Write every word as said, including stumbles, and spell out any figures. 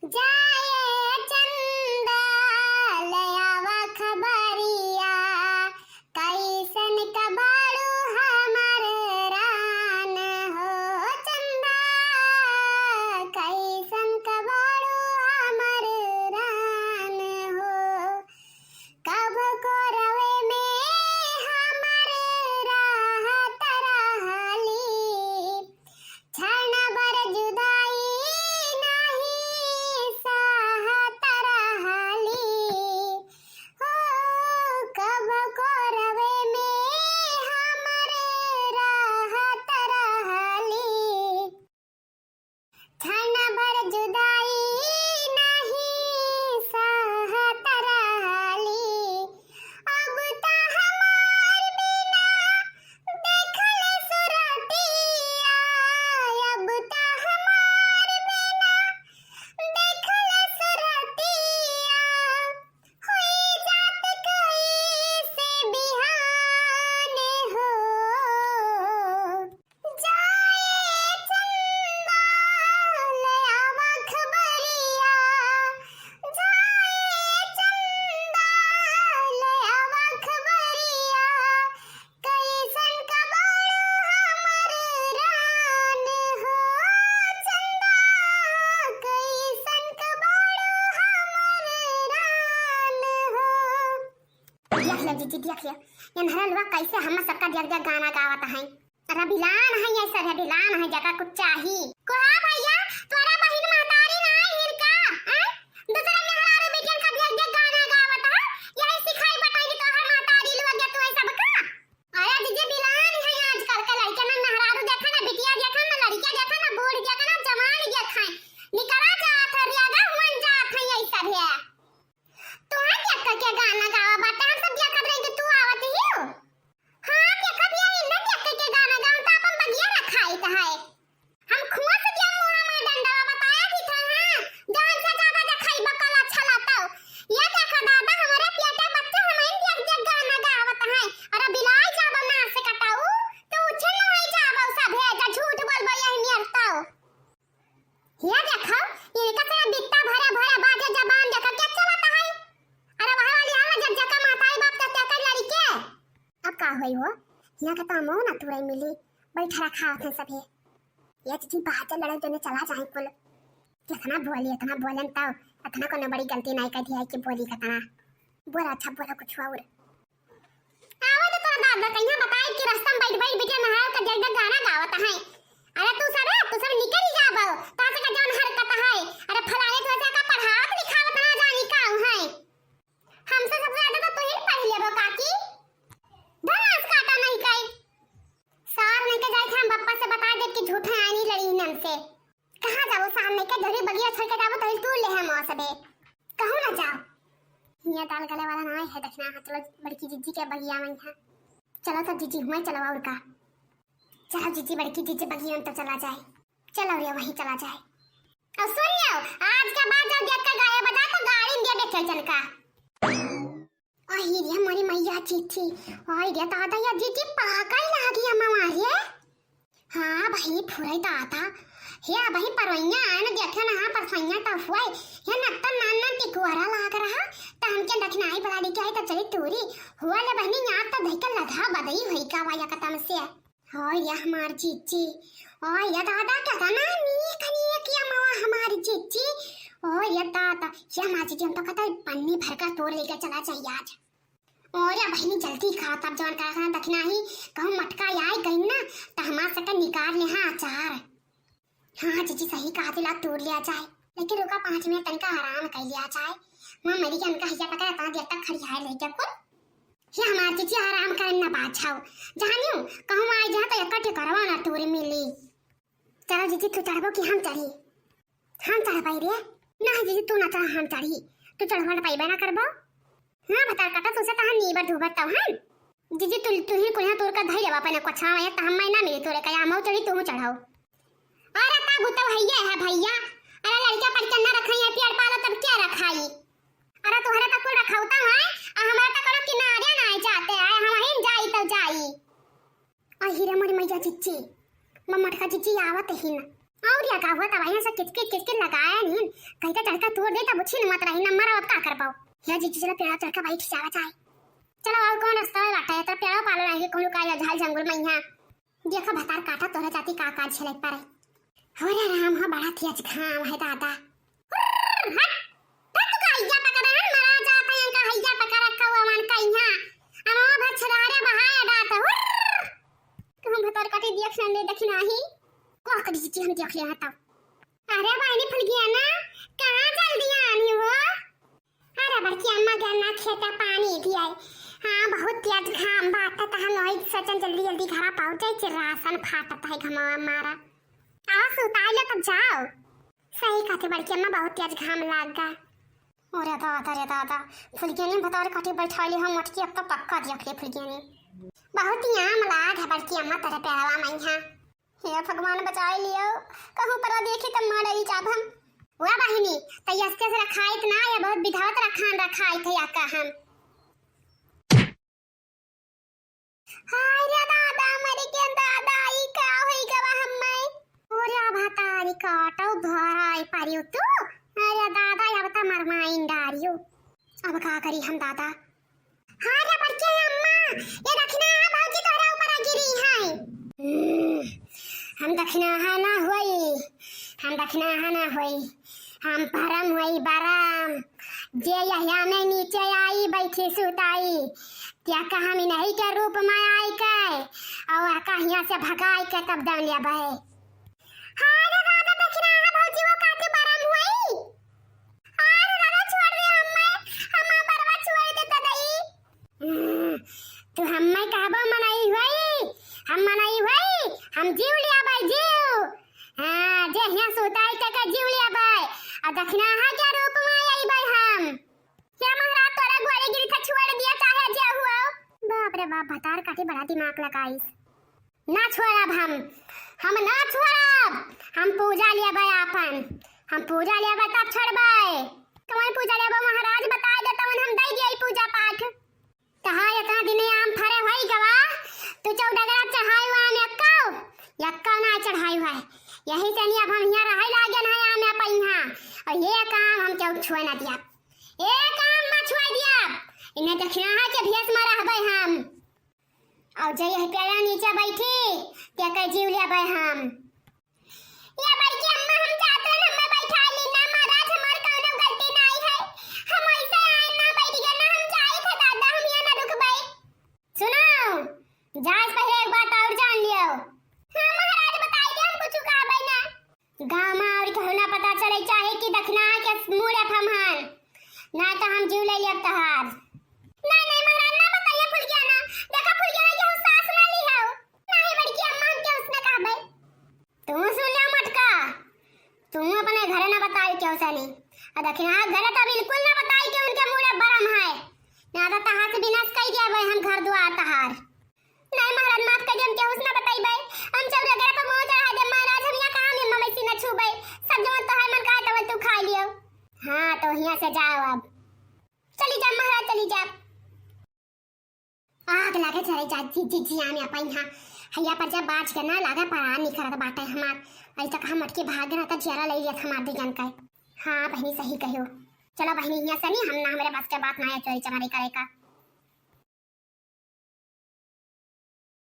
जाए चंदा, ले आवा खबरिया, कैसन क बाड़ू हमर रान हो चंदा, कैसन क बाड़ू हमर रान हो। कब कोरवे में हमर रहत रहली, क्षण भर जुदाई नहीं सहत रहली। हो कब कोरवे में हमर रहत रहली, क्षण भर जुदाई नहीं सहत रहली। अब त हमार बिना देखल सुरतिया, अब त हमार बिना देखल सुरतिया, होई जात कैसे बिहान हो। जाए चंदा, ले आवा खबरिया, जाए चंदा, ले आवा खबरिया, कैसन क बाड़ू हमर रान हो चंदा, कैसन क बाड़ू हमर रान हो। देख ले जीजी, देख ले, ये नहरलवा कैसे हम सबका देख देख गाना गावत है। अरे बिलान है, ये सब है बिलान है, जका कुछ चाही। को हाँ भैया, तोरा बहिन महतारी ना आई हिन का? हैं? दूसरा मेहरारू बेटियन का देख देख गाना गावत है, यही सिखाई बताई कि तोहर महतारी लोग तू है सबका। अरे जीजी बिलान है आजकल के लड़के ना, मेहरारू देखा ना, बिटिया देखा ना, लड़किया देखा ना, बूढ़ देखा ना, जवान देखा है, निकला जात है, रियादा हुन जात है, यही सब है। तोहर देखा के गाना गावा बाटे, हम सब देखत रही कि तू आवत ही हो। हाँ, देखत ही है, इन्हें देखा के गाना गावा, तो अपन बगिया रखाई त है। हम खुआ से दिया मुँह हमार डंडवा बताया थी था, हाँ, जान से ज्यादा देखाई बकल अच्छा लाता हो। ये देखा दादा, हमारे पियाटे बच्चे हम इन देख देख गाना गावत हैं। अरे बिलाई जाबो ना से कटाऊ, तो उछल नहीं जाबो सब है, जा झूठ बोलबो यही नियरताओ। हिया देखो, इनका से बित्ता भरे भरे बाजे जबान देखो क्या चलता है? अरे वहाँ वाली आवा जब जका माताई बाप तत्या कर लड़के। अब का होई हो? हिया के तो मो ना तुरई मिली, बैठ रखा होते सभी। ये जीजी बाहर से लड़े दोनों चला जाए कुल। कितना बोली, इतना बोलन तब, इतना कोनो बड़ी गलती नहीं कर दिया कि बोली कितना। बोला अच्छा, बोला कुछ और। आवा तो तोरा दादा कहिया बताई कि रास्ता में बैठ बैठ बिटिया नहाए का जगह गाना गावत है। अरे तू सब है, तू सब निकल ही जाबो। तासे का जौन हरकत है। अरे फलाने तो ऐसा का पढ़ावत लिखावत ना जानी का है। हमसे सबसे ज्यादा तो तू ही पढ़ लेबो काकी। धनास काटा नहीं कई। सार नहीं के जाए थे हम बप्पा से बता दे कि झूठा आनी लड़ी नन से। कहाँ जाओ सामने के जरी बगिया छोड़ के जाओ तो तू ले हम सबे। कहूँ ना जाओ। हिया दाल गले वाला ना है दक्षिणा, हाँ, चलो बड़की जीजी के बगिया में है। चलो तो जीजी हुआ चलो और का। चलो जीजी बड़की जीजी बगिया में तो चला जाए। चलो रे वहीं चला जाए। और सुन लो, आज के बाद जब देख के गाए बजा तो गाड़ी में दे दे चल चल का। आई रे मोरी मैया जीजी, आई रे दादा या जीजी पागल लागी अम्मा मारे। हाँ भाई फुरई दादा, हे भाई परवैया आन देखे ना, हाँ परसैया तो हुए, हे नत्तन नान नान टिकुआरा लाग रहा, त हमके दखनाई बला लेके आई त चली तूरी, हुआ ले बहनी याद तो धइके लधा बदई होई का वाया कतम से। ओए या हमार जीजी, ओए या दादा केतना नीक नीक या मवा हमार जीजी, ओए या दादा, या हमार जीजी हम तो कहता है पन्नी भर का तोड़ लेके चला जाइए आज। और या बहिनी जल्दी खा, तब जवन करा खाना दखिना ही कहूँ मटका आई गई ना, त हमार सके निकाल ले हाँ अचार। हाँ जीजी सही कहा, ला तोड़ लिया जाए, लेकिन रुका पाँच मिनट तनिका आराम कर लिया जाए। वहाँ मरी के उनका हिया पकड़ इतना देर तक खड़ी है लेके कुल। ये हमार जीजी आराम कर ना बाझाओ, जानियो कहूँ आई जा तो इकट्ठे करवा ना तोरे मिली। चलो जीजी तू चढ़बो कि हम चढ़ी? हम चढ़ पाई रे। ना जीजी तू ना चढ़, हम चढ़ी। तू चढ़ पाइबे ना करबो। हाँ भतार काटा तुसे तहाँ नीबर धुबर तब हम। जीजी तू तू ही कुल्हा तोड़ कर धई लेबा अपने कोछावा या त हम ना मिली तोरे का हम चढ़ी तू चढ़ाओ। अरे ता गुतव है ये है भैया। अरे लड़का पर चन्ना रखाई है पियर पालो तब क्या रखाई? अरे तोहरे तक कुल रखौता है, आ हमारे तक कोनो किनारे ना जाते आए, हम ही जाई तो जाई। अहि रे मोरी मैया जीजी, ममटका जीजी आवत ही ना। और या का हुआ, तब यहाँ से किचकिच किचकिच लगाया नहीं, कहीं का चढ़का तोड़ दे तब उछिन मत रही, न मरा अब का कर पाओ। या जीजी चला पेड़ा चढ़का बैठ जावा जाए। चलो और कौन रास्ता में बाटा है, तो पेड़ा पालो नहीं, कौन का या झाल जंगल में यहाँ। देखा भतार काटा तोहरे जाती का काज छलक परे। हो रे राम हो, बड़ा तेज घाम है दादा। हुर्र, हट। तब तू का हैया पकड़ा है, मरा जाता है इनका हैया पकड़ रखा हुआ मन का यहाँ। अमा भछदारे बहाया डात। हुर्र। कहूँ भतार काटी देख न ले, देखी नाही। को करी जीजी हम देख ले तब। अरे बहनी फुलगियाना, कहाँ जल्दी आनी हो? अरे बड़की अम्मा गन्ना खेता पानी दिया है। हाँ, बहुत तेज घाम बाटत है, हम वही सोचन जल्दी जल्दी घरा पहुँच जाए, रासन फाटत है घमवा मारा। आओ सुताई लो तब जाओ। सही कहते बड़की अम्मा, बहुत तेज घाम लाग गा। अरे दादा रे दादा, फुलगियानी भतार काटी बैठाली हम मटकी, अब तो पक्का देख ले फुलगियानी। बहुत ही आम लाग है बड़की अम्मा तेरे पेड़वा में यहाँ। हे भगवान बचाई लियो, कहूँ पर देखी तब मारे ही जाब हम। वाह बहिनी, तैयस्ते से रखाइत ना, ये बहुत विधवत रखान रखाइत है या का हम। हाय रे दादा, मर के दादा, ई का होई गवा हम्मे? ओरे भतारी काटो भराई पारियो तू। अरे दादा, अब त मरमाइन डारियो। अब का करी हम दादा? हाँ रे बड़के अम्मा, ये दखिनाहा भौजी तोहरा ऊपर गिरी है। हम्म, हम दखिनाहा ना होई, हम दखिनाहा ना होई, हम बरम होई बरम। जे यहिया में नीचे आई बैठी सुताई, त्या का हम इन्हीं के रूप में आई के और का हियां से भगाई के तब दम लेबे। हाँ रे दादा, दखिनाहा भौजी वो काटे बरम होई। अरे दादा, छोड़ दे हम्मे, हमार बरवा छोड़ दे दादाई। हम्म, तू हम्मे कहबो मनई होई, हम मनई होई, हम जीव लिया भाई जीव। हाँ, जे हियां सुताई ते के जीव लिया भाई, आ दखिनाहा के रूप में आई भाई हम। हे महाराज, तोरा गोरे गिरी था, छोड़ दिया चाहे जे हुआ। बाप रे बाप, भतार काटी बड़ा दिमाग लगाइस। ना छोड़ब हम, हम ना छोड़ब, हम पूजा लेबै आपन, हम पूजा लेबै तब छोड़बै। कौन पूजा लेबै महाराज, बताइ दे तवन हम दइ दियै पूजा पाठ। तहार इतना दिन आम फरे होई गवा, तू चौडगरा चढ़ाई हुआ आम यक्कौ, यक्कौ ना चढ़ाई हुआ है। यही से नहीं अब हम यहाँ रहै लागे ना आम या पैहा, और ये काम हम क्यों छुए ना दिया, ये काम मत छुए दिया, इन्हें दखिनाहा के भेष में रहबै हम। और जे यह पेड़ा नीचे बैठी, ते के जीव लेबै हम। या बड़की अम्मा, हम जात रहन, हमें बैठा ली ना महाराज, हमार कौनो गलती नाई है। हम ऐसे आए ना बैठ गए ना, हम जाई थे दादा, हम यहाँ ना रुकबै। सुनो, जाए से पहले एक बात और जान लियो। हाँ महाराज, बताई दे, हम कुछ कहबै ना। गाँव में और केहू ना पता चले चाहे कि दखिनाहा के मूड़े फमहन, ना तो हम जीव ले लेब तहार। नहीं, नहीं महाराज, ना बताइए फुलगियाना। देखा फुलगियाना, केहू सास ना ली है। नहीं बड़की अम्मा, हम केहू से ना कहबै। तू सुन ले मटका, तू अपने घरे ना बताई केहू से नहीं। आ दखिनाहा घरे तो बिल्कुल ना बताई कि उनके मूड़े बरम है, ना तो तहार से विनाश कई दिया भाई हम घर दुआर तहार। नहीं महाराज, माफ कर दे, हम केहू से ना बताइबै। हम चौरा गरे पर मुँह चढ़ा दे महाराज, हम यहाँ कहाँ में मवेशी ना छुबै। सब जवन तोहार मन कहे तवन तू खा लियो। हाँ, तो यहाँ से जाओ अब। चली जा महाराज, चली जा। आग लागे चले जा जी, जी, जी, आम या पाई हाँ। हैया पर जब बाज के ना लागे, परान निकरत बाटे हमार। अभी तक हम अटके भाग ना, तो जरा ले लिया हमार दू जन का। हाँ बहिनी, सही कहो। चलो बहिनी, यहाँ से नहीं, हम ना, हमारे बस के बात ना है चोरी चमारी करे का।